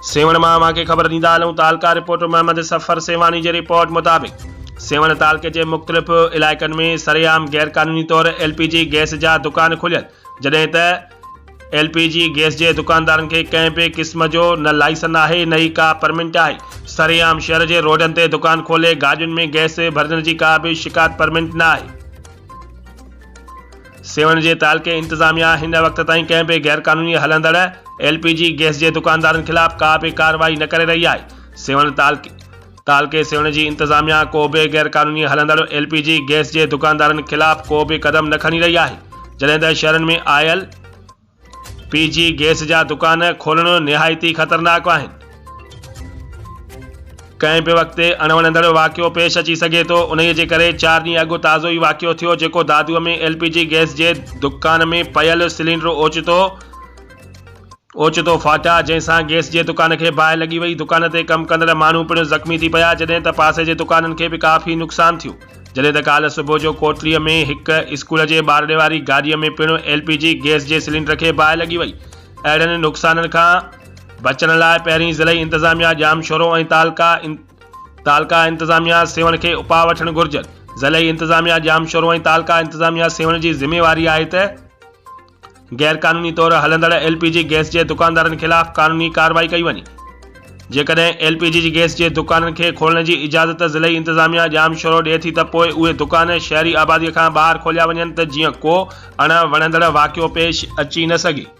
سيوهڻ مان اوهان کي خبر ڏيندا هلون تعلقه رپورٽر محمد صفر سيوهاڻي جي رپورٽ مطابق سيوهڻ تعلقي جي مختلف علائقن ۾ سرعام غيرقانوني طور ايل پي جي گئس جا دڪان کليل جڏهن ته ايل پي جي گئس جي دڪاندارن کي ڪنهن به قسم جو نه لائسن آهي نه ئي ڪا پرمنٽ آهي سرعام شهر جي روڊن تي دڪان کولي گاڏين ۾ گئس ڀرجڻ جي ڪا به شڪايت پرمنٽ نه آهي. سيوهڻ جي تعلقي انتظاميا هن وقت تائين ڪنهن به غيرقانوني هلندڙ ايل پي جي گئس جي دڪاندارن خلاف ڪا به ڪارروائي نه ڪري رهي آهي. سيوهڻ تعلقي سيوهڻ جي انتظاميا ڪو به غيرقانوني هلندڙ ايل پي جي گئس جي دڪاندارن خلاف ڪو به قدم نه کڻي رهي آهي جڏهن ته شهرن ۾ آيل پي جي گئس جا دڪان کولڻ نهايت ئي خطرناڪ آهن. ڪنهن به وقت اڻوڻندڙ واقعو پيش اچي سگهي ٿو، انهيء جي ڪري چار ڏينهن اڳ تازو ئي واقعو ٿيو جيڪو دادوء ۾ ايل پي جي گئس جي دڪان ۾ پيل سلينڊر اوچتو اوچتو ڦاٽا جنهن سان گئس جي دڪان کي باهه لڳي وئي، دڪان تي ڪم ڪندڙ ماڻهو پڻ زخمي ٿي پيا جڏهن ته پاسي جي دڪانن کي به ڪافي نقصان ٿيو. جڏهن ته ڪالهه صبح جو ڪوٽڙيء ۾ هڪ اسڪول جي ٻارڙي واري گاڏيء ۾ پڻ ايل پي جي گئس جي سلينڊر کي باهه لڳي وئي. اهڙن نقصانن کان بچڻ لاء پهرين ضلعي انتظاميا ڄامشورو ۽ تعلقه تعلقه انتظاميا سيوهڻ کي اپاء وٺڻ گهرجن. ضلعي انتظاميا ڄامشورو ۽ تعلقه انتظاميا سيوهڻ جي ذميواري آهي ته غيرقانوني طور هلندڙ ايل پي جي گئس جي دڪاندارن خلاف قانوني ڪارروائي ڪئي وڃي. جيڪڏهن ايل پي جي گئس جي دڪانن کي کولڻ جي اجازت ضلعي انتظاميا ڄامشورو ڏئي ٿي ته پوء اهي دڪان شهري آبادي کان ٻاهر کوليا وڃن ته جيئن ڪو اڻ وڻندڙ واقعو پيش اچي نه سگهي.